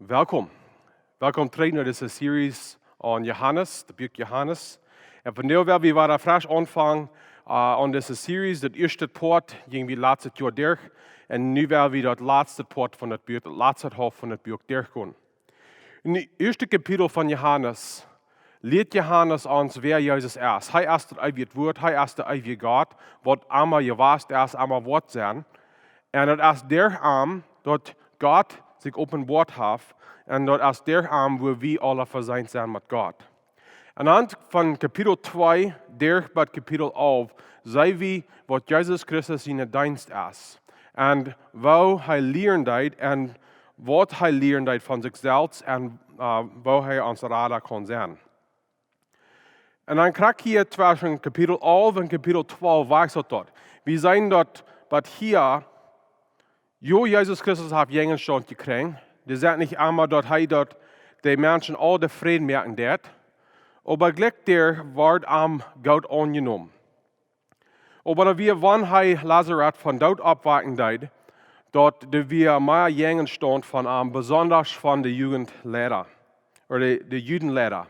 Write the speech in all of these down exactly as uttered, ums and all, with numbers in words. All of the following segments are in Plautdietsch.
Welkom. Welkom trigj no dise Series aun Johanes, daut Buak Johanes. Un vondoag well wie wada fresch aunfangen, äh, aun dise Series. Daut ieeschte Poat jinkj wie latstet Joa derch. Un nu well wie daut latste Poat von daut Buak, daut latste Halft von daut Buak derchgonen. Em ieeschten Kapitel von Johanes lieet Johanes ons, wäa Jesus es. Hee es daut eewje Wuat, hee es de eewje Gott, waut emma jewast es, emma woat sennen. Un daut es derch am, daut Gott sikj openboat haft. Un daut es derch am, woo wie aule vesient sent met Gott. Un aun von Kapitel twee derch bat Kapitel alf seenen wie, waut Jesus Christus sien Deenst es. Un woo hee lieren deed un waut hee lieren deed von sikj selfst un, äh, woo hee ons Rada kaun sennen. Un dan krakjt hia tweschen Kapitel alf un Kapitel twalf wajchselt daut. Wie seenen daut, waut hia, jo, Jesus Christus haft Jinja jekjräajen. Dee sent nich emma daut hee daut de Menschen aul de Fräd moaken deed. Oba jlikj dee wort am goot aunjenomen. Oba daut wia, wan hee Lazarus von doot oppwakjen deed, daut doa wia mea Jinja staunt von am, besondasch von de Jugendleida, ooda de, de Judenleida.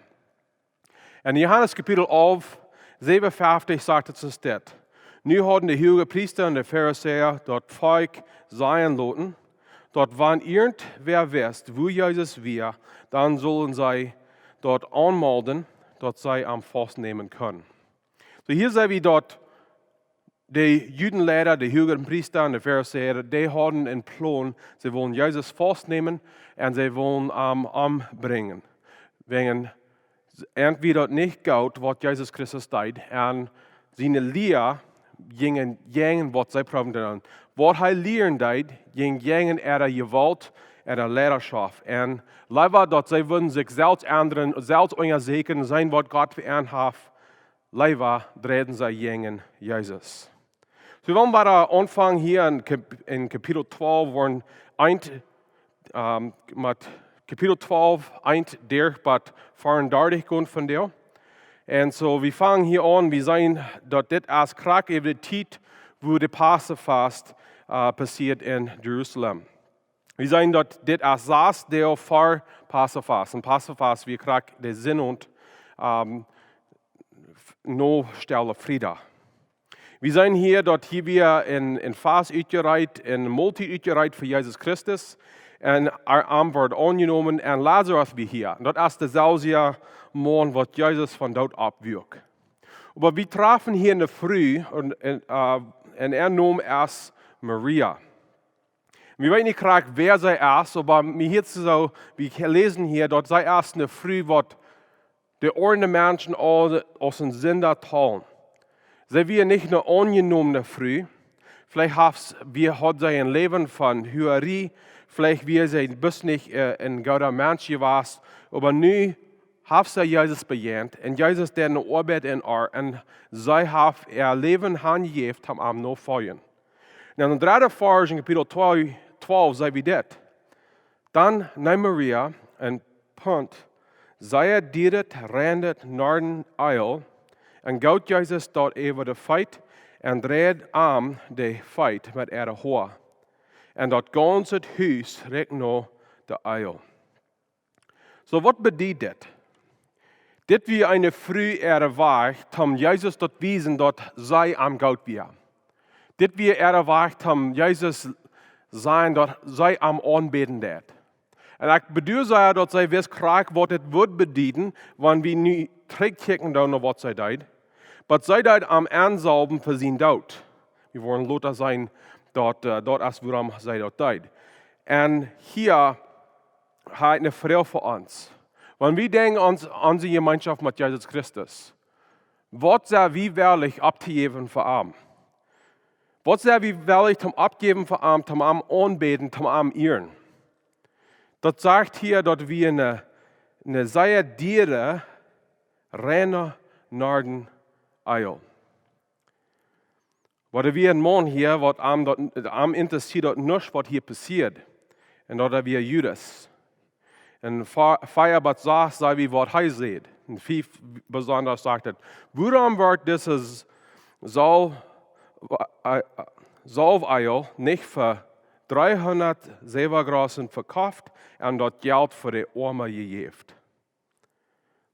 En Johanes Kapitel alf, säwenunfeftich sajcht et soo dit: Nu hauden de Huagepriesta un de Farisäa daut Volkj sajen loten, daut wan irjentwäa wist, wua Jesus wia, dan sullen see daut aunmelden, daut see am faustnämen kunnen. Soo hia seenen wie daut de Judenleida, de Huagepriesta un de Farisäa, dee hauden een Plon, see wullen Jesus faustnämen un see wullen am ombrinjen. Wäajen an wia daut nich goot, waut Jesus Christus deed, un siene Lia jinkj jäajen waut see proowden to doonen. Waut hee lieren deed, jinkj jäajen äare Jewault, äare Leidaschoft. Un leewa daut see wudden sikj selfst endren, selfst unjasieekjen, seenen waut Gott fa an haft, leewa dreiden see jäajen Jesus. Soo, wie wellen wada aunfangen hia en Kap-, en Kapitel twalf, woaren eent, ähm, met Kapitel twalf, eent derch bat veeaundartich gonen vondoag. Un soo, wie fangen hia aun, wie seenen daut dit es krakjt äwa de Tiet, wua de Passafast, äh, passieed en Jerusalem. Wie seenen daut dit es sass Doag ver Passafast. Un Passafast wia krakjt de Sennowent, ähm, f-, no Stelle Friedach. Wie seenen hia daut hia wia een, een Fast utjereet, eene Moltiet utjereet fa Jesus Christus. Un hee, am wort aunjenomen un Lazarus wia hia. Un daut es deselwja Maun waut Jesus von doot oppwakjt. Oba wie trafen hia eene Fru un, un, äh, un äa Nomen es Maria. Wie weeten nich krakjt wäa see es, oba mie hieet soo, wie läsen hia, daut see es eene Fru waut de aundre Menschen aul aus een Sinda talen. See wia nich eene aunjenomne Fru. Veleicht haft, wia, haud see een Läwen von Huarie. Veleicht wia see bloos nich, äh, een gooda Mensch jewast. Oba nu haft see Jesus bejäajent. Un Jesus deed eene Oabeit en äa. Un see haft äa Läwen hanjejäft, om am notofoljen. En dän dredden Varsch en Kapitel twee, twalf sajcht wie dit: Dan neem Maria een Punt sea dieret, reinet Nardeneel un goot Jesus daut äwa de Feet un dreid am de Feet met äare Hoa. Un daut gaunze Hus rikjt no daut Eel. Soo, waut bediet dit? Dit wia eene Fru äa Wajch, om Jesus daut wiesen, daut see am goot wia. Dit wia äa Wajch, om Jesus sajen, daut see am aunbäden deed. Un ekj bedoel sea, daut see wist krakjt, waut dit wudd bedieden, wan wie nu trigjkjikjen doonen no waut see deed. Oba see deed am aunsalwen fa sienen Doot. Wie woaren lota seenen, daut, äh, daut es wuarom see daut deed. Un hia hab ekj eene Froag fa ons. Wan wie denkjen aun, aun de Jemeenschoft met Jesus Christus, waut sent wie wellich opptojäwen fa am? Waut sent wie wellich toom oppjäwen fa am, toom am aunbäden, toom am ieren? Daut sajcht hia, daut wie eene, eene sea diere, reine Nardeneel. Oba doa wia een Maun hia, waut am daut, am interessieed daut nuscht, waut hia passieed. Un daut wia Judas. En fa-, fia bat sas saj wie, waut hee säd. En fief besonda sajcht et: Wuarom wort dise Salw-, äh, Salweel nich fa dreehundat Selwagroschen vekofft un daut Jelt fa de Oame jejäft.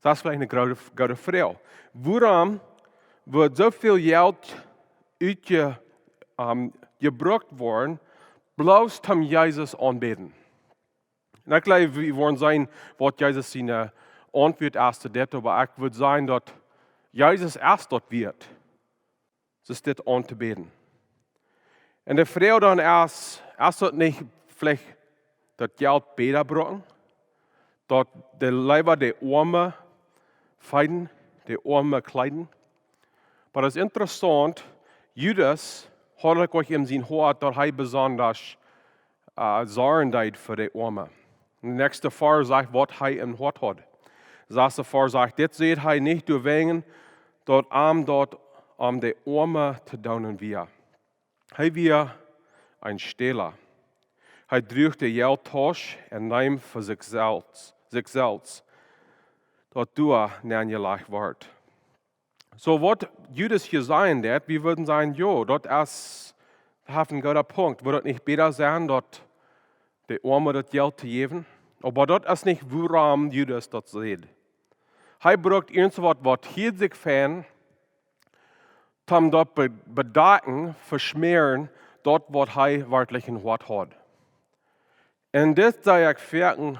Daut es veleicht eene groote, groote Froag. Wuarom woat soo väl Jelt utje, ähm, jebrukt woaren, bloos om Jesus aunbäden? Un ekj jleew, wie woaren seenen, waut Jesus siene Auntwuat es to dit, oba ekj wudd sajen, daut Jesus es daut wieet, sikj dit auntobäden. Un de Froag dan es, es daut nich veleicht daut Jelt bäta brucken, daut de leewa de Oame feeden, de Oame kjleeden? Oba daut es interessaunt, Judas haud ekj en sien Hoat, daut hee besonda, äh, sorjen deed fa de Oame. De näakjste Varsch sajcht, waut hee em Hoat haud. Sasste Varsch sajcht: Dit säd hee nich doawäajen, daut am daut om de Oame to doonen wia. Hee wia een Stäla. Hee druach de Jelttausch un neem fa sikj selfst, sikj selfst, daut doa nenjelajcht wort. Soo waut Judas hia sajen deit, wie wudden sajen, jo, daut es, haft een gooda Punkt. Wudd daut nich bäta sennen, daut de Oame daut Jelt to jäwen? Oba daut es nich, wuarom Judas daut säd. Hee brukt irjentwaut, waut hieed sikj fein, om daut be-, bedakjen, veschmäaren, daut waut hee werkjlich em Hoat haud. Un dit saj ekj foaken,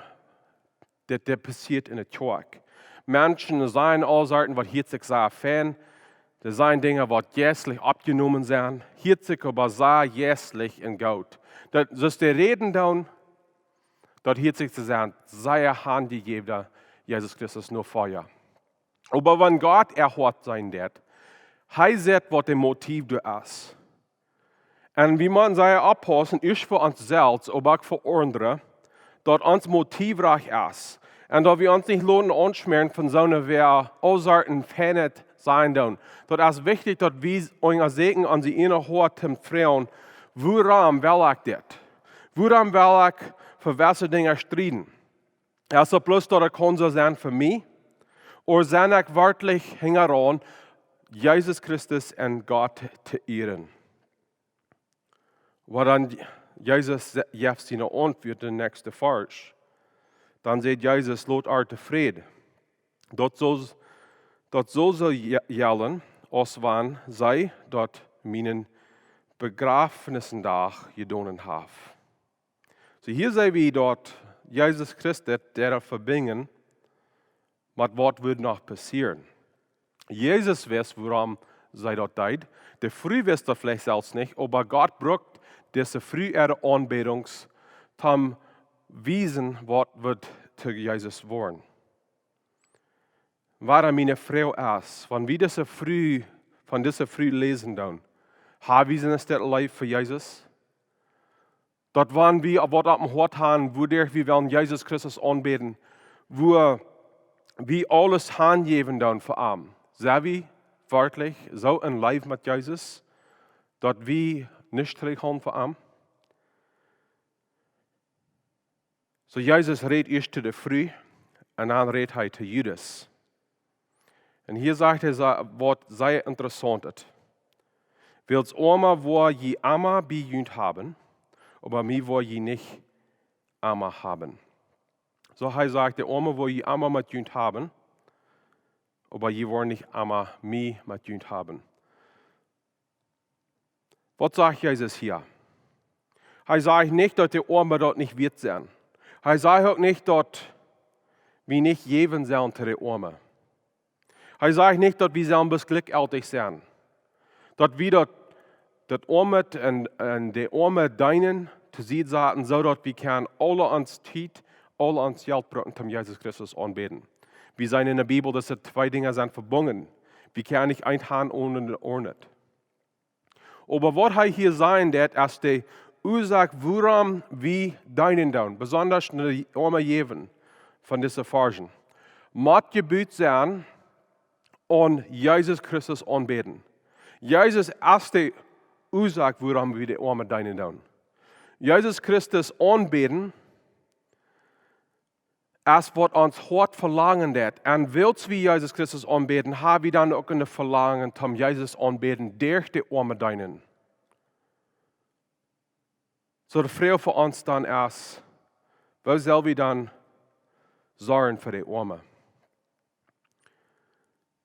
dit, dit passieet en de Kjoakj. Menschen sajen aul Sachen, waut hieet sikj sea fein. Doa sent Dinja, waut jeistlich oppjenomen sent, hieet sikj oba sea jeistlich un goot. Daut, soo aus dee räden doonen, daut hieet sikj, see sent sea hanjejäwne Jesus Christus Nofolja. Oba wan Gott äa Hoat seenen deit, hee sitt, waut de Motiv doa es. Un wie motten sea oppaussen, ieescht fa ons selfst, oba uk fa aundre, daut ons Motiv rajcht es. Un daut wie ons nich loten aunschmäaren von soone, waut aul Sachen feinet sajen doonen. Daut es wichtich, daut wie unjasieekjen aun onse ieejne Hoat un froagen: Wuarom well ekj dit? Wuarom well ekj fa jewesse Dinja strieden? Es daut bloos, daut et kaun soo sennen fa mie? Ooda sie ekj werkjlich hinjaraun, Jesus Christus un Gott to ieren? Oba dan Jesus se-, jeft siene Auntwuat en de näakjste Varsch. Dan sajcht Jesus: Lot ar tofräd. Daut saul, daut saul soo je-, jellen, aus wan see daut mienen Bejrafnisdach jedonen haft. Soo, hia seenen wie daut Jesus Christus, dee daut vebinjen, met waut wudd noch passieren. Jesus wist, wuarom see daut deed. De Fru wist daut veleicht selfst nich, oba Gott brukt dise Fru äare Aunbädunk, om wiesen, waut wudd to Jesus woaren. Wuarom miene Froag es, wan wie dise Fru, von dise Fru läsen doonen, ha wie sent es daut Leew fa Jesus? Daut wan wie waut opp em Hoat haben, wuaderch wie wellen Jesus Christus aunbäden, wua wie aules hanjäwen doonen fa am. Sent wie werkjlich soo en Leew met Jesus, daut wie nuscht trigjhoolen fa am? Soo, Jesus rät ieescht to de Fru un dan rät hee to Judas. Un hia sajcht hee sa-, waut sea interessaunt es. Wiels Oame woa jie emma bie junt haben, oba mie woa jie nich emma haben. Soo hee sajcht, de Oame woa jie emma met junt haben, oba jie woaren nich emma mie met junt haben. Waut sajcht Jesus hia? Hee sajcht nich, daut de Oame daut nich wieet sent. Hee sajcht uk nich, daut wie nich jäwen sellen to de Oame. Hee sajcht nich, daut wie sellen bloos jlikjjeltich sennen. Daut wie daut, daut Oame un, un de Oame deenen, to Sied saten, soo daut wie kjennen aule ons Tiet, aul ons Jelt brucken, om Jesus Christus aunbäden. Wie seenen en de Bibel, daut dise twee Dinja sent vebungen. Wie kjennen nich eent haben onen daut aundre. Oba waut hee hia sajen deit, es de Uasoak, wuarom wie deenen doonen, besonda no de Oame jäwen von dise Varschen, mott jebut sennen aun Jesus Christus aunbäden. Jesus es de Uasoak, wuarom wie de Oame deenen doonen. Jesus Christus aunbäden es waut ons Hoat velangen deit. Un wiels wie Jesus Christus aunbäden, ha wie dan uk een Velangen, om Jesus aunbäden, derch de Oame deenen. Soo de Froag fa ons dan es, woo sell wie dan sorjen fa de Oame?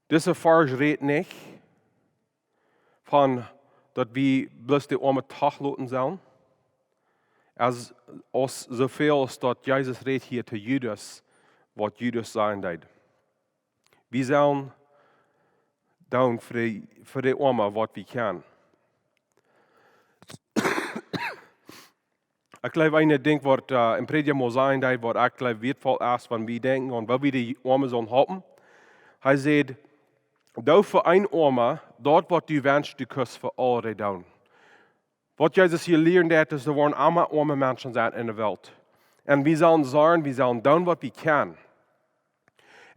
Dise Varsch rät nich von daut wie bloos de Oame toch loten sellen, aus, aus soo väl aus daut Jesus rät hia to Judas, waut Judas sajen deed. Wie sellen doonen fa de, fa de Oame waut wie kjennen. Ekj jleew, een Dinkj waut, äh, een Prädja mol sajen deed, waut ekj jleew wieetvoll es, wan wie denkjen aun woo wie de Oame sellen halpen. Hee säd: "Doo fa een Oame daut waut du wenschst, du kaust fa aule doonen." Waut Jesus hia lieren deed, es, doa woaren emma oame Menschen sennen enne Welt. Un wie sellen sorjen, wie sellen doonen waut wie kjennen.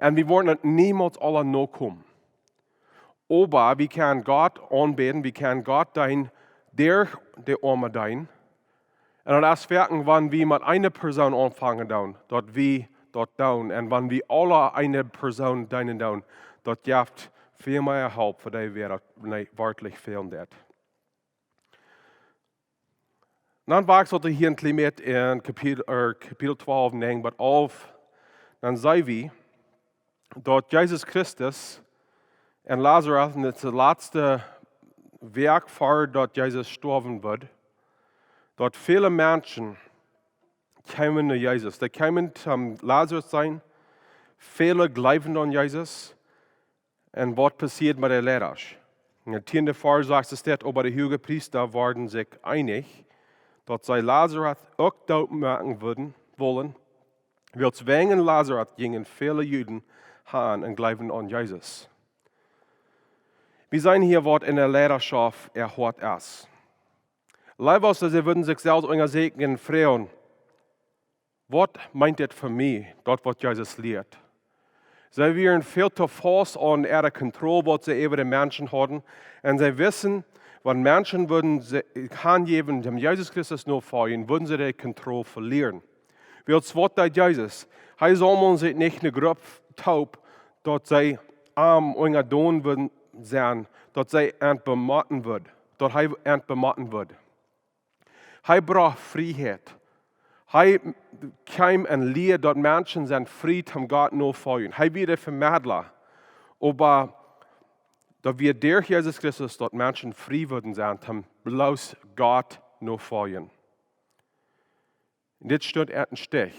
Un wie woaren daut niemols aula nokomen. Oba wie kjennen Gott aunbäden, wie kjennen Gott deenen derch de Oame deenen. Un daut es werkjlich, wan wie met eene Persoon aunfangen doonen, daut wie daut doonen. Un wan wie aula eene Persoon deenen doonen, daut jeft väl mea Help fa dee, wäa daut, nä, werkjlich fälen deit. Dan wajchselt hee hia een kjlien bät en Kapitel, äh, Kapitel twalf, näajen bat alf. Dan seenen wie daut Jesus Christus un Lazarus, en daut latste Wäakj ver daut Jesus stoawen wudd, daut väle Menschen kjeemen no Jesus. Dee kjeemen toom Lazarus seenen. Väle jleewden aun Jesus. Un waut passieed met de Leiders? En dän tieenden Varsch sajcht et: "Oba de Huagepriesta worden sikj eenich, daut see Lazarus uk doot moaken wudden, wullen, wiels wäajen Lazarus jinjen väle Juden han un jleewden aun Jesus." Wie seenen hia waut en de Leiders äa Hoat es. Leewa aus see wudden sikj selfst unjasieekjen un froagen: "Waut meent dit fa mie, daut waut Jesus lieet?" See wieren väl too faust aun äare Kontroll, waut see äwa de Menschen hauden. Un see wisten, wan Menschen wudden sikj hanjäwen, däm Jesus Christus nofoljen, wudden see de Kontroll velieren. Wiels waut deed Jesus? Hee saumeld sikj nich ne Grupp toop, daut see am unjadon wudden sennen, daut see an bemotten wudd, daut hee an bemotten wudd. Hee brocht Frieheit. Hee kjeem un lieed daut Menschen sent frie toom Gott nofoljen. Hee wia de Vemedla. Oba daut wia derch Jesus Christus daut Menschen frie wudden sennen toom bloos Gott nofoljen. Un dit stunt an een Stich.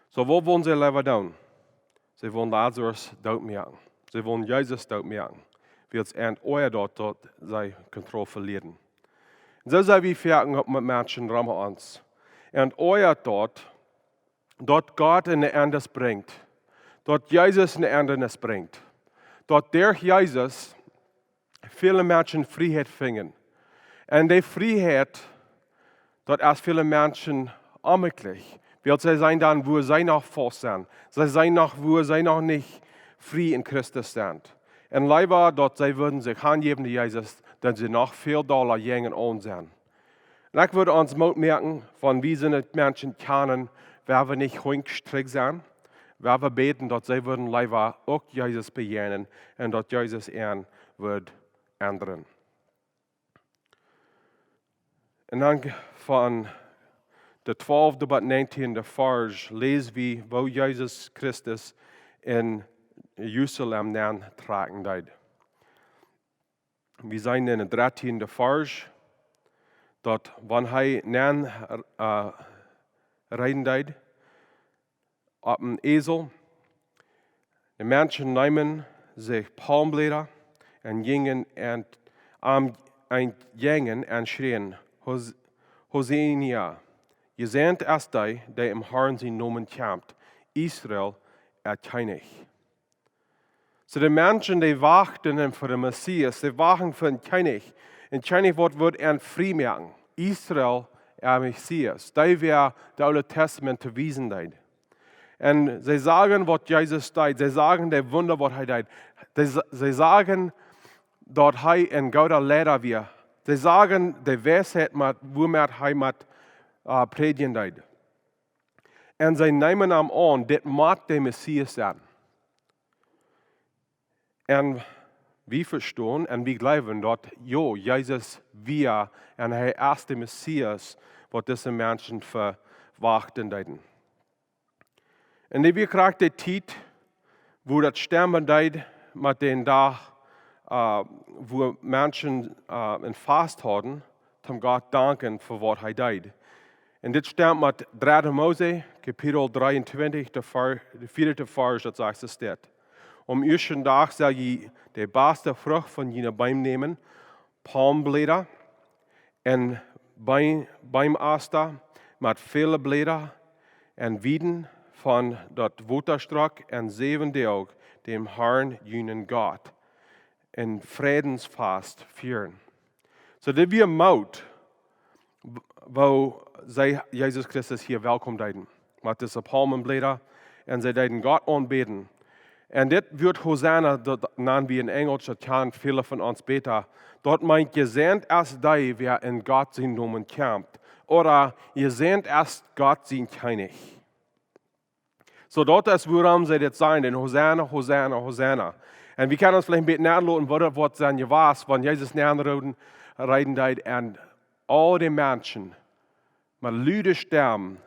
Soo, waut wullen see leewa doonen? See wullen Lazarus doot moaken. See wullen Jesus doot moaken. Wiels an oajad daut, daut see Kontroll velieren. Un soo sent wie foaken uk met Menschen rom ons. An oajad daut, daut Gott ne Endrunk brinjt. Daut Jesus ne Endrunk brinjt. Daut derch Jesus väle Menschen Frieheit finjen. Un dee Frieheit, daut es väle Menschen onjemakjlich. Wiels see seenen dan, wua see noch faust sent. See seenen noch, wua see noch nich frie en Christus sent. Un leewa daut see wudden sikj hanjäwen no Jesus, dan see noch väl dolla jäajen aun sent. Un ekj wudd ons Moot moaken, wan wie soone Menschen kjanen, woa wie nich hunjsch trigj sennen, woa wie bäden, daut see wudden leewa uk Jesus bejäajnen un daut Jesus an wudd endren. Un dan von de twalfte bat näajentieende Varsch läs wie, woo Jesus Christus en Jerusalem nenn trakjen deed. Wie seenen en dän dartieenden Varsch, daut wan hee nenn, äh, räden deed, opp een Esel, de Menschen neemen sikj Palmbläda un jinjen an, am entjäajen un schrieen: "Hos-, Hosianna, jesäajent es dee, dee em Harn sienen Nomen kjemt, Israel äa Kjennich." Soo de Menschen, dee wachten fa dän Messias, dee wachten fa een Kjennich. Een Kjennich waut wudd an frie moaken. Israel äa Messias. Dee wäa daut Oole Tastament to wiesen deed. Un see sagen waut Jesus deed. See sagen de Wunda waut hee deed. See, see sagen daut hee een gooda Leida wia. See sagen de Weisheit met, wuamet hee met, äh, prädjen deed. Un see neemen am aun, dit mott de Messias sennen. Un Wie vestonen un wie jleewen daut, jo, Jesus wia un hee es de Messias, waut dise Menschen vewachten deeden. Un dit wia krakjt de Tiet, wua daut stemmen deed met dän Dach, äh, wua Menschen, äh, een Fast hauden, toom Gott danken fa waut hee deed. Un dit stemt met dredde Mose, Kapitel dreeuntwintich, de Var-, de vieede Varsch, daut sajcht es dit: Aum ieeschten Dach sell jie de baste Frucht von june Beem nämen, Palmbläda un Beem-, Beemasta met väle Bläda, un Wieden von daut Wotastrock, un säwen Doag däm Harn, junen Gott, een Frädensfast fieren. Soo, dit wia Moot, w-, woo see Jesus Christus hia welkom deeden, met dise Palmbläda, un see deeden Gott aunbäden. Un dit Wuat Hosanna, daut nan wie en Enjelsch, daut kjanen väle von ons bäta, daut meent: Jesäajent es dee, wäa en Gott sienen Nomen kjemt, ooda: Jesäajent es Gott sien Kjennich. Soo, daut es wuarom see dit sajen, dän Hosanna, Hosanna, Hosanna. Un wie kjennen ons veleicht een bät nenloten, woo daut woat sennen jewast, wan Jesus nenn reeden, reeden deed un aul de Menschen met lude Stemm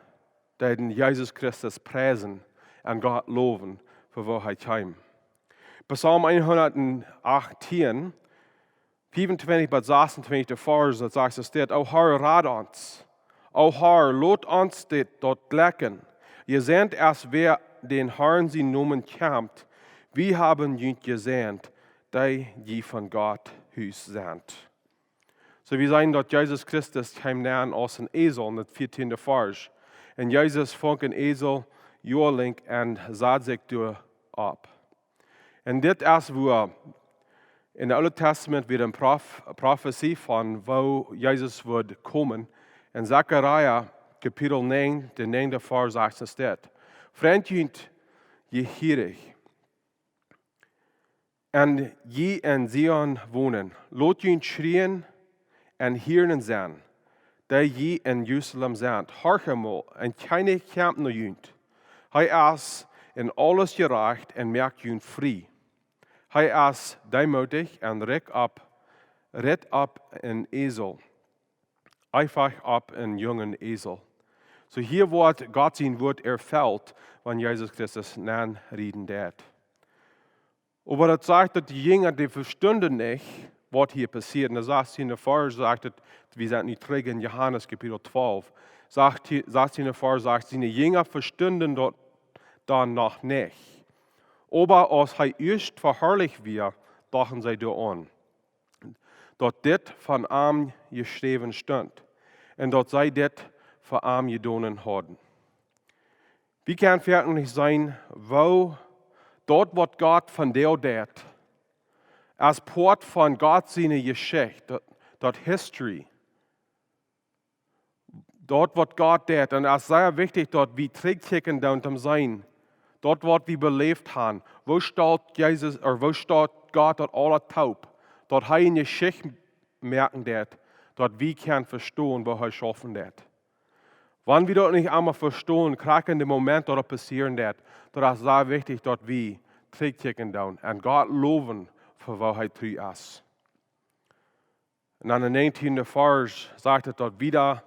deeden Jesus Christus priesen un Gott lowen fa woo hee kjeem. Psalm hundatachtieen, fiefuntwintich bat sasuntwintich, de Varsch, daut sajcht es dit: O Herr, rad ons. O Herr, lot ons dit, daut jlekjen. Jesäajent es, wäa dän Harn sienen Nomen kjemt. Wie haben junt jesäajent, dee jie von Gott Hus sent. Soo, wie seenen daut Jesus Christus kjeem nenn aus een Esel, en daut vieetieende Varsch. Un Jesus funk een Esel, joa lenk, un sad sikj doa opp. Un dit es wua en daut Oole Testament wia eene Prof-, Profezie von woo Jesus wudd komen. En Zechariah, Kapitel näajen, de näajende Varsch, sajcht es dit: Freit junt jehierich, un jie en Zion wonen, lot junt schrieen un hieren sennen, dee jie en Jerusalem sent. Horcht mol, een Kjennich kjemt no junt. Hee es en aules jerajcht un moakt junt frie. Hee es deemootich un rikjt opp, ritt opp een Esel, eenfach opp een jungen Esel. Soo, hia woat Gott sien Wuat erfelt, wan Jesus Christus nenn rieden deed. Oba daut sajcht, daut de Jinja, dee vestunden nich, waut hia passieed. En de sastieende Varsch sajcht et, wie sent nu trigj en Johanes Kapitel twalf. Sajcht hia, sastieende Varsch sajcht: Siene Jinja vestunden daut dan noch nich. Oba aus hee ieescht veharlicht wia, dochten see doaraun, daut dit von am jeschräwen stunt, un daut see dit fa am jedonen hauden. Wie kjennen werkjlich seenen, woo daut, waut Gott vondoag deit, aus Poat von Gott siene Jeschicht, daut, daut history, daut, waut Gott deit. Un et es sea wichtich, daut wie trigjkjikjen doonen, om seenen, daut, waut wie beläft haben, woo stolt Jesus, ooda woo stolt Gott daut aules toop, daut hee eene Jeschicht moaken deit, daut wie kjennen vestonen, woo hee schaufen deit. Wan wie daut nich emma vestonen, krakjt en dän Moment, daut et passieren deit, daut es sea wichtich, daut wie trigjkjikjen doonen un Gott lowen fa woo hee tru es. Un aun dän näajentieenden Varsch sajcht et daut wada,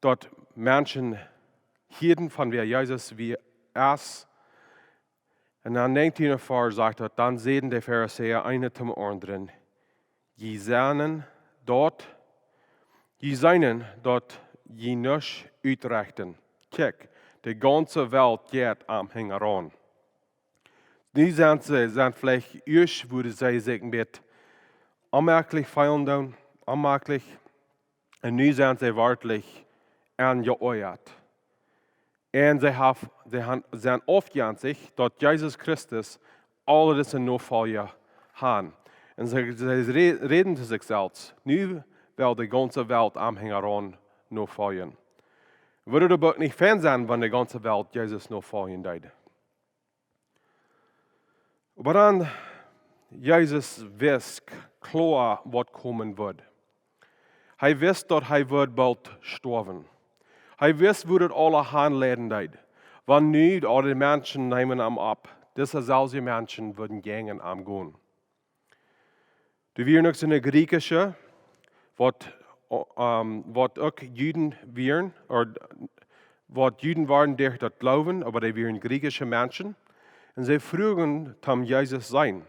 daut Menschen hieeden von wäa Jesus wia, es. Un aun dän näajentieenden Varsch sajcht et: Dan säden de Farisäa eena toom aundren: Jie seenen daut, jie seenen daut jie nuscht utrechten. Kjikj, de gaunze Welt jeit am hinjaraun. Nu sent see, sent veleicht ieescht, wudden see sikj een bät onjemakjlich feelen doonen, onjemakjlich. Un nu sent see werkjlich aunjeoajat. Un see haft, see han, sent aufjenstich, daut Jesus Christus aule dise Nofolja han. Un see, see re-, räden to sikj selfst: Nu well de gaunze Welt am hinjaraun nofoljen. Wudd daut uk nich fein sennen, wan de gaunze Welt Jesus nofoljen deed? Oba dan, Jesus wist kloa, waut komen wudd. Hee wist, daut hee wudd boolt stoawen. Hee wist, woo daut aules hanleiden deed. Wan nu aul de Menschen neemen am opp, dise selwje Menschen wudden jäajen am gonen. Doa wieren uk soone Griechische, waut, ähm, waut uk Juden wieren, ooda waut Juden wieren derch daut Gloowen, oba dee wieren griechische Menschen. Un see fruagen toom Jesus seenen.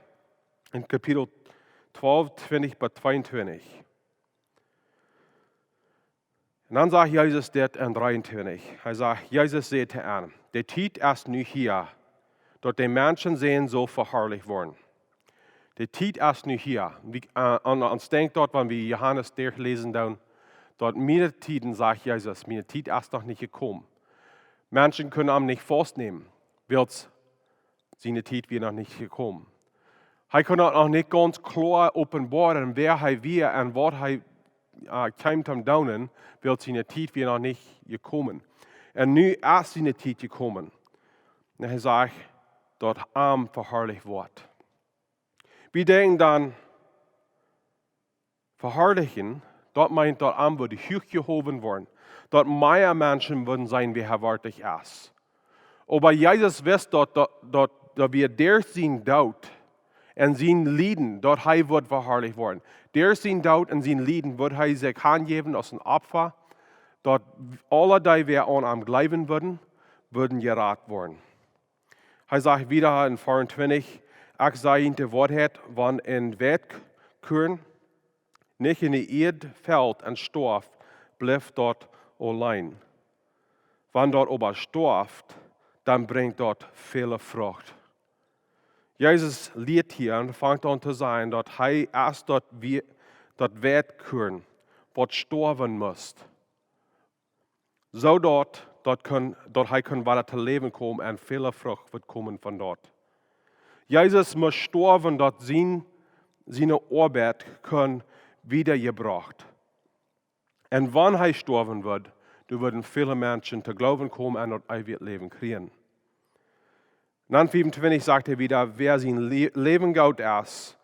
En Kapitel twalf, twintich bat tweeuntwintich. Un dan sajcht Jesus dit en dreeuntwintich. Hee sajcht, Jesus säd to an: "De Tiet es nu hia, daut de Menschensän saul veharlicht woaren." De Tiet es nu hia. Wie, äh, aun, aun ons denkjt daut, wan wie Johanes dee läsen doonen, daut miene Tiet, sajcht Jesus, miene Tiet es noch nich jekomen. Menschen kunnen am nich faustnämen, wiels siene Tiet wia noch nich jekomen. Hee kunn daut noch nich gaunz kloa openboaren, wäa hee wia un waut hee, äh, kjeem toom doonen, wiels siene Tiet wia noch nich jekomen. Un nu es siene Tiet jekomen. Un hee sajcht, daut am veharlicht woat. Wie denkjen dan, veharlichen, daut meent, daut am wudd huach jehowen woaren, daut mea Menschen wudden seenen, wäa hee werkjlich es. Oba Jesus wist daut, daut, daut, daut wia derch sienen Doot un sien Lieden, daut hee wudd veharlicht woaren. Derch sienen Doot un sien Lieden wudd hee sikj hanjäwen aus een Opfa, daut aule dee, wäa aun am jleewen wudden, wudden jerat woaren. Hee sajcht wieda en veeruntwintich: "Ekj saj junt de Woarheit, wan een Weitkuarn nich en de Ieed felt un stoaft, blift daut auleen. Wan daut oba stoaft, dan brinjt daut väle Frucht." Jesus lieet hia un fangt aun to sajen, daut hee es daut Wie-, daut Weitkuarn, waut stoawen must, soo daut, daut kunn, daut hee kunn wada to Läwen komen un väle Frucht wudd komen von daut. Jesus must stoawen, daut sien, siene Oabeit kunn wiedajebrocht. Un wan hee stoawen wudd, dan wudden väle Menschen to Gloowen komen un daut eewje Läwen kjrieen. Dan fiewuntwintich sajcht hee wieda: "Wäa sien Lä-, Läwen goot es,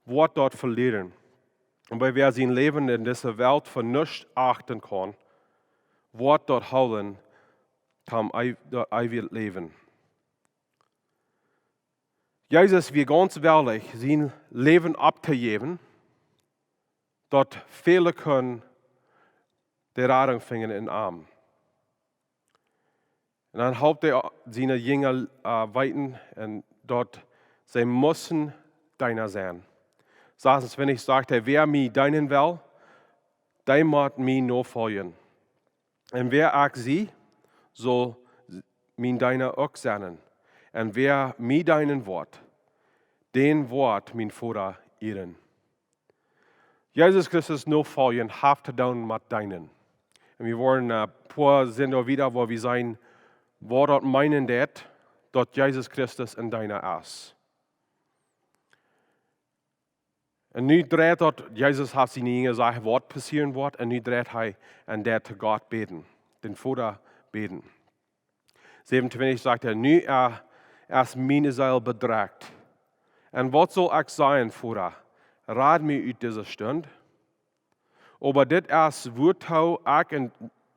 woat daut velieren. Oba wäa sien Läwen en dise Welt fa nuscht achten kaun, woat daut hoolen toom ei-, daut eewje Läwen." Jesus wia gaunz wellich, sien Läwen auftojäwen, daut väle kunnen de Radunk finjen en am. Un dan halpt hee siene Jinja, äh, weeten, un daut see musten Deena sennen. Sasuntwintich sajcht hee: "Wäa mie deenen well, dee mott mie nofoljen. Un wäa ekj sie, saul mien Deena uk sennen. Un wäa mie deenen woat, dän woat mien Voda ieren." Jesus Christus nofoljen haft to doonen met deenen. Un wie woaren, äh, poa Sindach wieda, wua wie seenen, waut daut meenen deit, daut Jesus Christus een Deena es. Un nu dreit daut, Jesus haft siene Jinja jesajcht, waut passieren woat, un nu dreit hee un deit to Gott bäden, dän Voda bäden. Säwenuntwintich sajcht hee: "Nu, äh, es miene Seel bedrekjt. Un waut saul ekj sajen, Voda? Rad mie ut dise Stund. Oba dit es, wuatoo ekj en,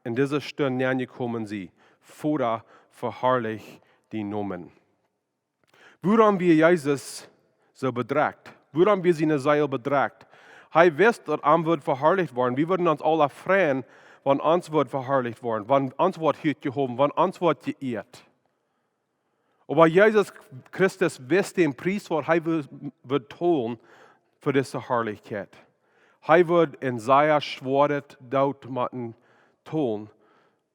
en dise Stund nenjekomen sie. Voda, veharlich dienen Nomen." Wuarom wia Jesus soo bedrekjt? Wuarom wia siene Seel bedrekjt? Hee wist, daut am wudd veharlicht woaren. Wie wudden ons aula freien, wan ons wudd veharlicht woaren, wan ons wudd huach jehowen, wan ons wudd jeieet. Oba Jesus Christus wist dän Pries, waut hee wudd, wudd tolen fa dise Harlichkjeit. Hee wudd een sea schwoaret Doot motten tolen,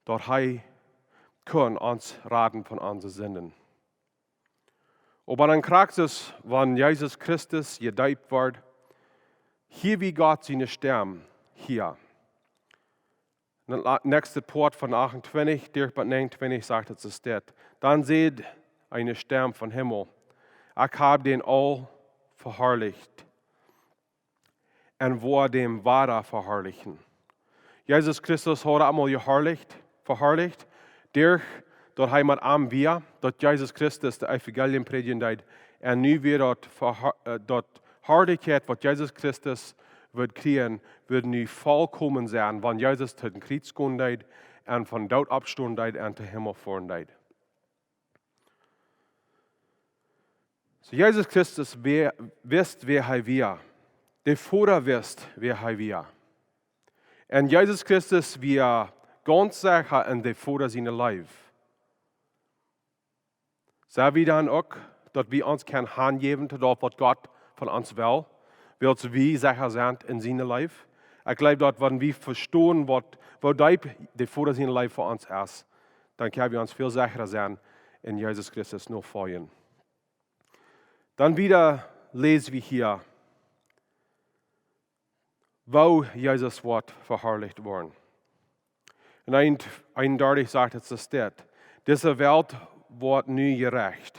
daut hee kunn ons raden von onse Sinden. Oba dan krakjt soo, wan Jesus Christus jedeept wort, hieed wie Gott siene Stemm hia. En daut la-, näakjste Poat von achtuntwintich, dee bat näajenuntwintich sajcht et soo: Dan säd eene Stemm vom Himmel: "Ekj hab dän aul veharlicht un woa däm wada veharlichen." Jesus Christus haud am aul jeharlicht, veharlicht, derch daut hee met an wia, daut Jesus Christus daut Evangelium prädjen deed. Un nu wia daut veha-, äh, daut Harlichkjeit, waut Jesus Christus wudd kjrieen, wudd nu volkomen sennen, wan Jesus to dän Kjriez gonen deed un vom Doot oppstonen deed un tom Himmel foaren deed. Soo, Jesus Christus wia-, wist, wäa hee wia. De Voda wist, wäa hee wia. Un Jesus Christus wia gaunz secha en de Voda siene Leew. Sent wie dan uk, daut wie ons kjennen hanjäwen to daut, waut Gott von ons well, wiels wie secha sent en siene Leew? Ekj jleew, daut wan wie vestonen, waut, woo deep de Voda siene Leew fa ons es, dan kjenn wie ons väl sechra sennen en Jesus Christus nofoljen. Dan wieda läs wie hia, woo Jesus woat veharlicht woaren. En een, eenundartich sajcht et soo, steit: Dise Welt woat nu jerecht.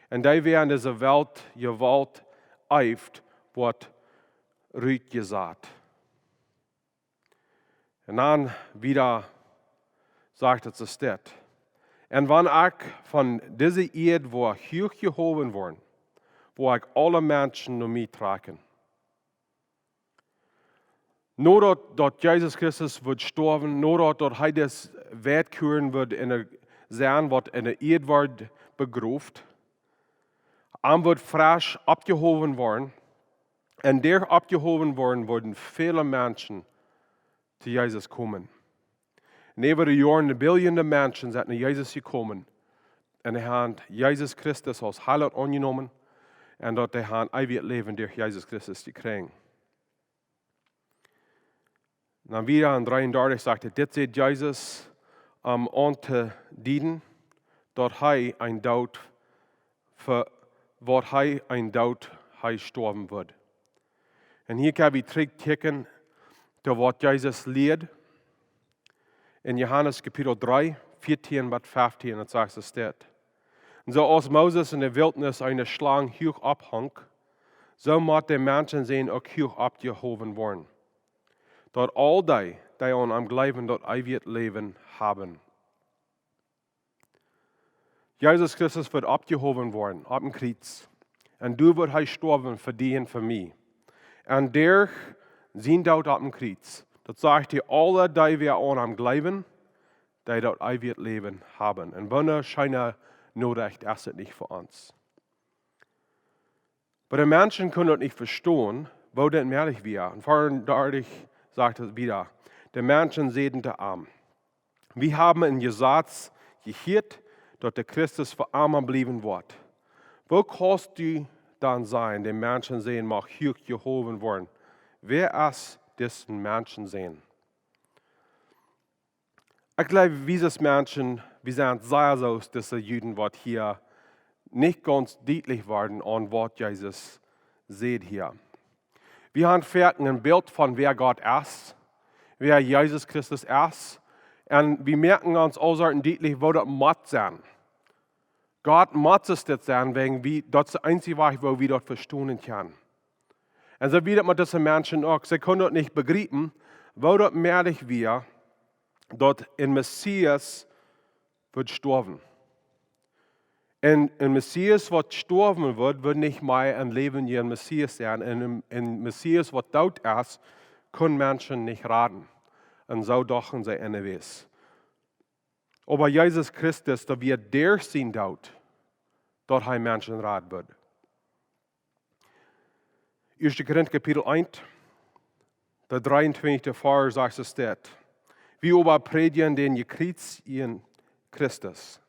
Un dee, wäa en dise Welt Jewault eeft, woat rutjesat. Un dan wieda sajcht et soo, steit: Un wan ekj von dise Ieed woa huach jehowen woaren, woa ekj aule Menschen no mie trakjen. Nodaut, daut Jesus Christus wudd stoawen, nodaut, daut hee dis Welt kjrieen wudd en de Senn, waut en de Ieed wort begroft, am wudd fresch oppjehowen woaren, un derch oppjehowen woaren wudden väle Menschen to Jesus komen. Un äwa de Joaren, de Billionen Menschen sent no Jesus jekomen un dee haben Jesus Christus aus Heilaunt aunjenomen un daut dee haben eewjet Läwen derch Jesus Christus jekjräajen. Dan wieda en dreeundartich sajcht et: Dit säd Jesus, om auntodeeden, daut hee een Doot, fa waut hee een Doot hee stoawen wudd. Un hia kjenn wie trigjkjikjen to waut Jesus lieed en Johanes Kapitel dree, vieetieen bat feftieen, daut sajcht soo, steit: Un soo aus Moses en de Wiltnis eene Schlang huach opphunk, soo mott de Menschensän uk huach oppjehowen woaren, daut aul dee, dee aun am jleewen, daut eewje Läwen haben. Jesus Christus wudd oppjehowen woaren opp een Kjriez. Un doa wudd hee stoawen fa die un fa mie. Un derch sienen Doot opp een Kjriez, daut sajcht hee, aule dee, wäa aun am jleewen, dee daut eewje Läwen haben. Un waut eene scheene Norecht es et nich fa ons. Oba de Menschen kunnen daut nich vestonen, woo daut mäajlich wia. Un vea un dartich sajcht et wieda: De Menschen säden to am: Wie haben em Jesaz jehieet, daut de Christus fa emma bliewen woat. Woo kaust du dan sajen, de Menschensän mott huach jehowen woaren? Wäa es dise Menschensän? Ekj jleew, wie aus Menschen, wie sent sea soo aus dise Juden, waut hia nich gaunz dietlich worden aun waut Jesus sajcht hia. Wie haben foaken een Bilt von wäa Gott es, wäa Jesus Christus es, un wie moaken ons aul soo dietlich, woo daut mott sennen. Gott mott soo dit sennen, wäajen wie, daut es de eensje Wajch, woo wie daut vestonen kjennen. Un soo wia daut met dise Menschen uk. See kunnen daut nich bejriepen, woo daut mäajlich wia, daut een Messias wudd stoawen. Un een Messias, waut stoawen wudd, wudd nich mea een läwendja Messias sennen. Un een, een Messias, waut doot es, kunn Menschen nich raden. Un soo dochten see enne Wies. Oba Jesus Christus, daut wia derch sienen Doot, daut hee Menschen raden wudd. Ieeschte Korinta Kapitel eent, de dreeuntwintichste Varsch, sajcht et dit: Wie oba prädjen dän jekjriezichten Christus,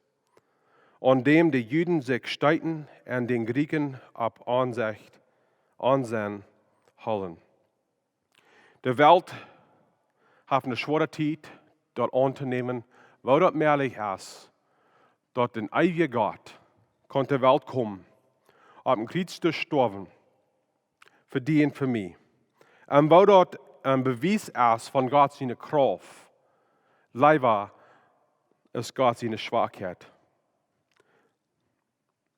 aun däm de Juden sikj steeten un de Griechen opp Aunsecht, Aunseenen hoolen. De Welt haft eene schwoare Tiet, daut auntonämen, woo daut mäajlich es, daut een eewja Gott kunn to de Welt komen, opp een Kjriez to stoawen, fa die un fa mie. Un woo daut een Bewies es von Gott siene Krauft, leewa aus Gott siene Schwakheit.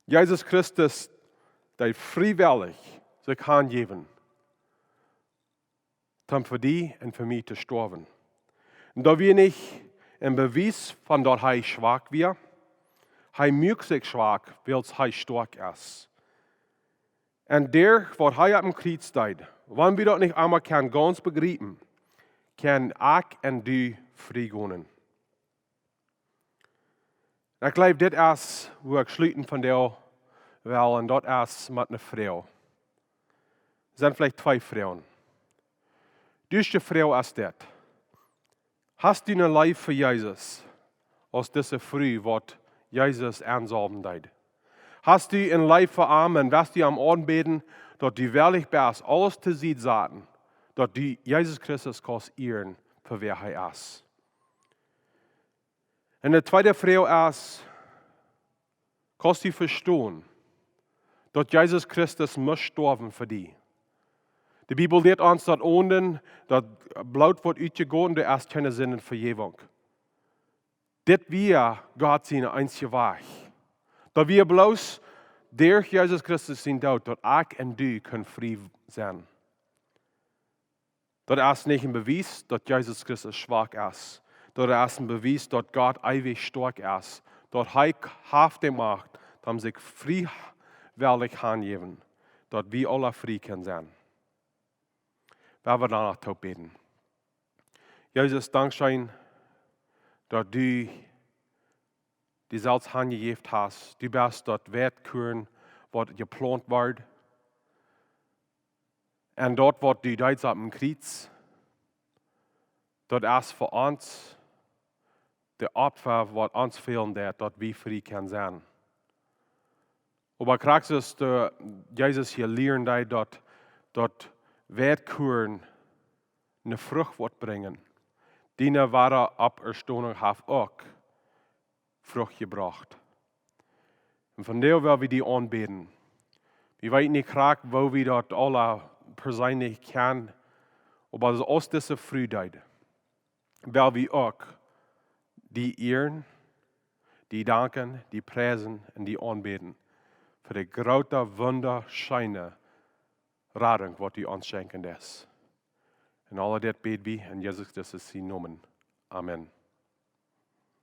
Jesus Christus deed friewellich sikj hanjäwen, om fa die un fa mie to stoawen. Un daut wia nich een Bewies von daut hee schwak wia. Hee muak sikj schwak, wiels hee stoakj es. Un derch waut hee opp een Kjriez deed, wan wie daut nich emol kjennen gaunz bejriepen, kjenn ekj un du frie gonen. Un ekj jleew, dit es, woo ekj schluten vondoag well, un daut es met eene Froag. Sent veleicht twee Froagen. De ieeschte Froag es dit: Hast du eene Leew fa Jesus, aus dise Fru, waut Jesus ensaulwen deed? Hast du eene Leew fa am un woascht du am aunbäden, daut du wellich best, aules to Sied saten, daut du Jesus Christus kaust ieren fa wäa hee es? Un de tweede Froag es: Kaust du vestonen, daut Jesus Christus must stoawen fa die? De Bibel lieet ons, daut onen daut Bloot woat utjegoten, doa es kjeene Sindenvejäwunk. Dit wia Gott sien eensja Wajch. Daut wia bloos derch Jesus Christus sien Doot, daut ekj un du kunnen frie sennen. Daut es nich een Bewies, daut Jesus Christus schwak es. Daut es een Bewies, daut Gott eewich stoakj es. Daut hee haft de Macht, om sikj friewellich hanjäwen, daut wie aula frie kjennen sennen. Well wie dan noch toop bäden. Jesus, dankscheen, daut du die selfst hanjejäft hast. Du best daut Weitkuarn, waut jeplaunt wort. Un daut, waut du deedst opp een Kjriez, daut es fa ons de Opfa, waut ons fälen deit, daut wie frie kjennen sennen. Oba krakjt soo aus de Jesus hia lieren deed, daut, daut Weitkuarn eene Frucht woat brinjen, diene Wadaoppstonunk haft uk Frucht jebrocht. Un vondoag well wie die aunbäden. Wie weeten nich krakjt, woo wie daut aula perseenlich kjennen, oba soo aus dise Fru deed, well wie uk die ieren, die danken, die priesen un die aunbäden fa de groote, wundascheene Radunk, waut du ons schenkjen deist. Un aul dit bäd wie en Jesus Christus sienen Nomen. Amen.